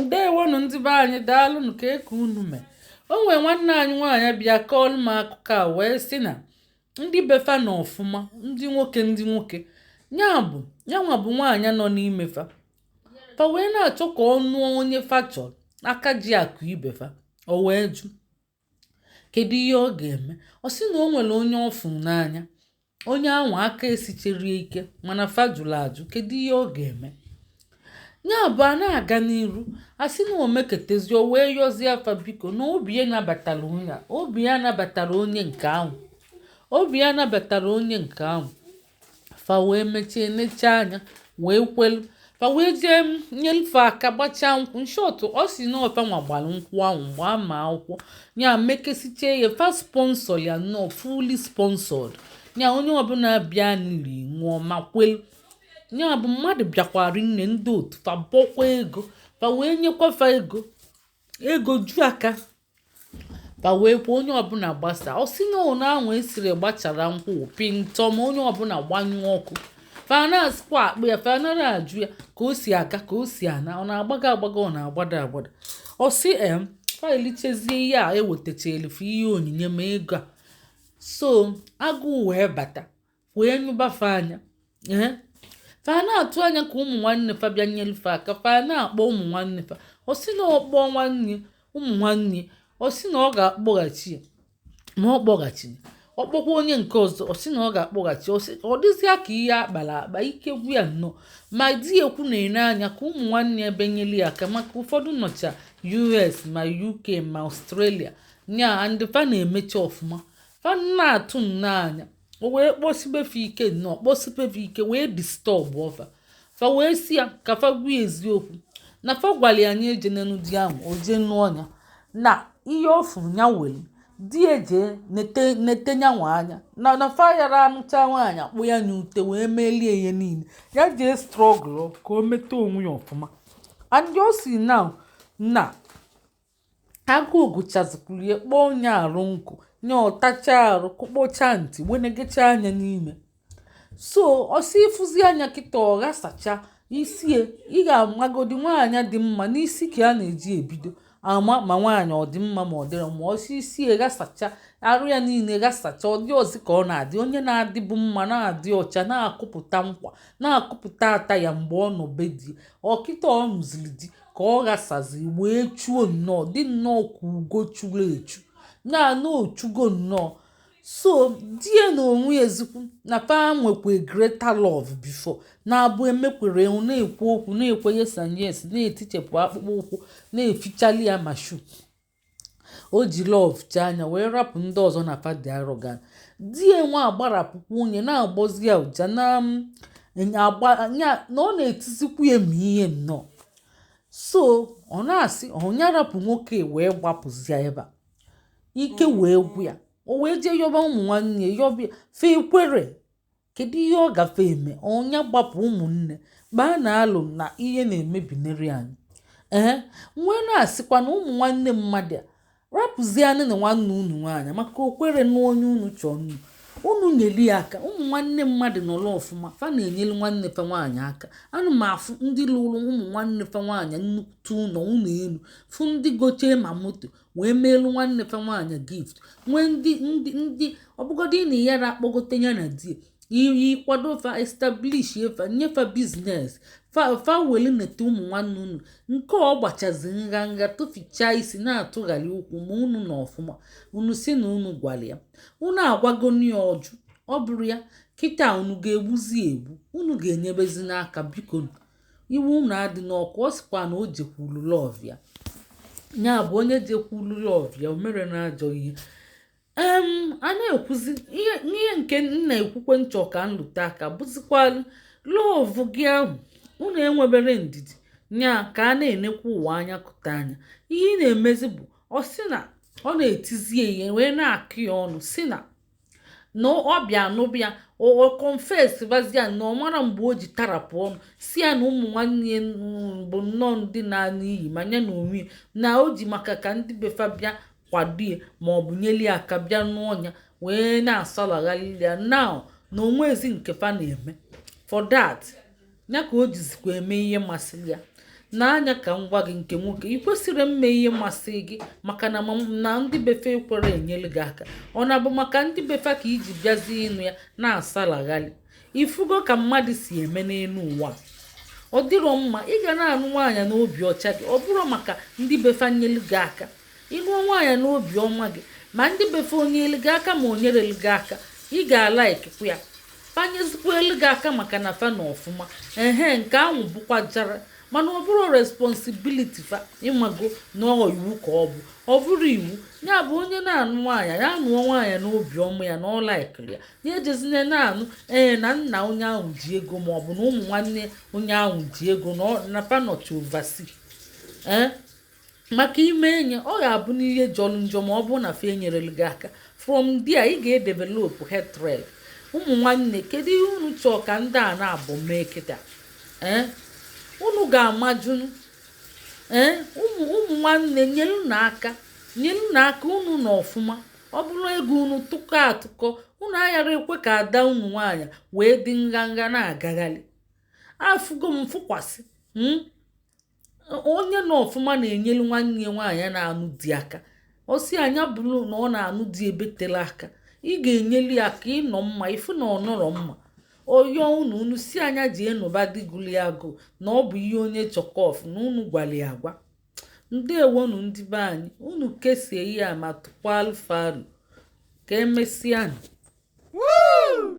Ndewonụ ndị be anyị, daalụnụ. Ka eke unu mee. O nwee nwanne anyị nwaanyị bịa kọọlụ m akụkọ a wee sị na ndị befa na ọfụma, ndị nwoke, ndị nwoke ya bụ yanwa bụ nwaanyị nọ n'ime fa, fa wee na-achọ ka ọ nụọ onye fa chọrọ aka ji akụ ibe fa. O wee jụ kedu ihe ọ ga-eme. Ọ sị na o nwere onye ọ fụrụ n'anya, onye ahụ aka esicherie ike, mana fa jụrụ ajụ. Kedu ihe ọ ga-eme? Ya bụ, a na-aga n'iru, a sị na o meketezi, o wee yọzie afa, biko, na obi ya nabatara onye a, obi ya nabatara onye nke ahụ, obi ya nabatara onye nke ahụ. Fa wee mechie nechaa anya wee kwelu. Fa wee jee nyelufe aka gbachaa nkwụ. In short, ọ si na ọfa nwa gbara nkwụ ahụ mgbe a ma akwụkwọ ya mekesichie ya. Fa sponsor ya nnọọ, fully sponsored ya. Onye ọbụla bịa niri ṅụọ ma kwelu. Ya bụ, mmadụ bịakwara nne, ndị otu fa bọkwa ego, fa wee nyekwa fa ego, ego ju aka. Fa wee kwa onye ọbụla gbasa. Ọ sị na ụnụ ahụ esiri gbachara nkwụ pịntọm, onye ọbụla gbanyụọ ọkụ. Fa na-asịkwa akpụ ya, fa nara ajụ ya ka o si aga, ka o si ana, ọ na-agbago agbago, ọ na-agbada agbada. Ọ sị em fa elichezie ihe a ewetachara fa, ihe onyinye ma ego a, so agụụ wee bata wee nyụbafe anya. Ee, fa na-atụ anya ka ụmụ nwanne fa bịa nyelufe aka. Fa na-akpọ ụmụ nwanne fa. Ọ sị na ọ kpọọ nwanne, ụmụ nwanne, ọ sị na ọ ga-akpọghachi ya, ma ọ kpọghachiri. Ọ kpọkwa onye nke ọzọ, ọ sị na ọ ga-akpọghachi. Ọ sị ọ dịzịa ka ihe akpara akpa, ike gwụ ya nnọọ. Ma di ekwu na-ene anya ka ụmụ nwanne ebe nyere ya aka, maka ụfọdụ nọcha US ma UK ma Australia nya, and fa na-emecha ọfụma. Fa na-atụ nnọọ anya. O wee kpọsibefe ike nnọọ, kpọsibefe ike, wee disturb ọfa. Fa wee si ya ka fa gwa ya eziokwu na fa gwara ya anya eje n'enu di ahụ, o jee nụọ ya na ihe ọ fụrụ ya were di eje nete nete nyanwa anya na fa yara anụcha nwaanyị akpụ ya n'ute wee melie ihe niile. Ya jee struggle ka o mete onwe ya ọfụma. And o si now na agụụ gụchazikwuru ya, kpọọ onye arụ nkụ nye, ọtacha arụ, kụkpọcha ntị, wenegecha anya n'ime. So ọsọ ịfụzi anya kịta, ọ ghasacha isie. Ị ga-amagodi nwaanyị dị mma n'isi ka a na-eji ebido ama ma nwaanyị ọ dị mma ma ọ dịrọ ma. Ọsọ isi ghasacha, arụ ya niile ghasacha, ọ dị ọzọ ka ọ na-adị onye na-adịbụ mma, na-adị ọcha, na-akụpụta nkwa, na-akụpụta ata ya mgbe ọ nọ be di. Ọkịta ọ nụziri di ka ọ ghasazi wee chuo nnọọ, dị nnọọ ka ugo churu echu na-anụ ochugo nnọọ. So die na onwe ezikwu na fa nwekwa greater love before na-abụ emekwere ewu, na-ekwu okwu, na-ekwe yes and yes, na-etichepụ akpụkpọ ụkwụ, na-efichali ya ma shoe. O ji love chee anya wee rapụ ndị ọzọ na fa dị arrogant. Di enwe agbarapụkwa onye na-agbọzi ya ụja na agba ya na ọ na-etizikwu ya ma ihe nnọọ. So ọ na-asị ọnya rapụ nwoke wee gbapụzi ya ebe a, ike wee gwụ ya. O wee jee yọba ụmụ nwanne ya, yọba ya, fe ekwere. Kedu ihe ọ gafe eme? Ọnya gbapụ ụmụnne kpaa na alụ na ihe na-emebinere anyị. Ee, nwee na-asịkwa na ụmụ nwanne mmadụ a rapụzianụ na nwanne unu nwaanyị, maka okwere na onye unu chọọ nnu unu nyere ya aka. Ụmụ nwanne mmadụ nọrọ ọfụma, fa na-enyere nwanne fa nwaanyị aka. Ana m afụ ndị lụrụ ụmụ nwanne fa nwaanyị nnukwu ụlọ, ụlọ elu, fụ ndị gochie ma moto wee meelu nwanne fa nwaanyị gift, nwee ndị ọbụgodị na ya akpọgote ya na di iyi kwado fa, establish fa, nyefa business fa, fa wele nete ụmụ nwanne unu. Nke ọ gbachazi nganga, tụfichaa isi, na-atụgharị ụkwụ ma unu na ọfụma. Unu si na unu gwara ya, unu agwagonu ya, ọjụ. Ọ bụrụ ya kịta, unu ga-egbuzi egbu, unu ga-enyebezi n'aka. Biko, iwe unu adị n'ọkụ. Ọ sịkwa na o jekwulu love ya, ya bụ onye jekwulu love ya, o mere na ajọ ihe. A na-ekwuzi ihe ihe nke m na-ekwukwe nchọ ka nlute aka bụzikwalụ love gị ahụ. Unu enwebere ndidi nya ka a na-enekwa ụwa anya kụta anya. Ihe ị na-emezi bụ, ọ sị na ọ na-etizi ya ihe wee na-akụ ya ọnụ, si na na ọ bịa nụbịa, o confess bazia na ọ mara mgbe o ji tarapụ ọnụ, si ya na ụmụ nwanne ya bụ nnọọ ndị na-anụ iyi, ma ya na onwe ya na o ji maka ka ndị befa bịa kwado ya ma ọ bụ nyeli ya aka bịa nụọ ya, wee na-asalagharị ya now na onwezi nke fa na-eme for that ya ka o jizikwa eme ihe masịrị ya. N'anya ka m gwa gị, nke nwoke, ị kwesịrị mme ihe masị gị maka na na ndị befe ekwere enyelu gị aka. Ọ na-abụ maka ndị befe ka iji bịazie ịnụ ya na-asalaghalị. Ifugo ka mmadụ si eme n'elu ụwa? Ọ dịrọ mma. Ị ga na-anụ nwaanyị n'obi ọcha gị, ọ bụrụ maka ndị befa nyelu gị aka. Ịnụọ nwaanyị n'obi ọma gị, ma ndị befe onyelu gị aka ma o nyerelu gị aka, ị ga-alaikikwa ya. Fanyezikwa elu gị aka maka na fa na ọfụma. Ehe, nke ahụ bụkwa jara, mana ọ bụrụ responsibility fa. Ịmago na ọ iwu ka ọ bụ? Ọ bụrụ iwu ya bụ onye na-anụ nwaanyị, ya nụọ nwaanyị n'obi ọma ya na ọ laikiri ya, ya ejezine na-anụ ee na nna onye ahụ ji ego, ma ọ bụ na ụmụ nwanne onye ahụ ji ego na fa nọchi overseas. Ee, maka ime enye, ọ ga-abụ n'ihe jọrọ njọ ma ọ bụrụ na fa enyerelu gị aka. From there ị ga-edevelop hatred. Ụmụ nwanne, kedu ihe unu chọọ ka ndị a na-abụ mee kịta? Ee, unu ga-amajunu. Ee, ụmụ ụmụ nwanne, nyelu na aka, nyelu na aka unu na ọfụma. Ọ bụrụ ego unu tụkọ atụkọ, unu aghara ekwe ka ada unu nwaanyị wee dị nganga na-agagharị. Afụgo m fụkwasị onye nọ ọfụma na-enyelu nwanne ya nwaanyị na-anụ di aka. Ọ sị anya bụrụ na ọ na-anụ di ebe tere aka, ị ga-enyelu ya ka ịnọ mma. Ịfụ na ọ nọrọ mma, oyo unu, unu si anya ji enụba digụli agụụ na ọ bụ ihe onye chọkọf na unu gwara ya agwa. Ndewonu ndị be anyị. Unu kesie ihe a ma tụkwalụ falo. Ka emesịanụ.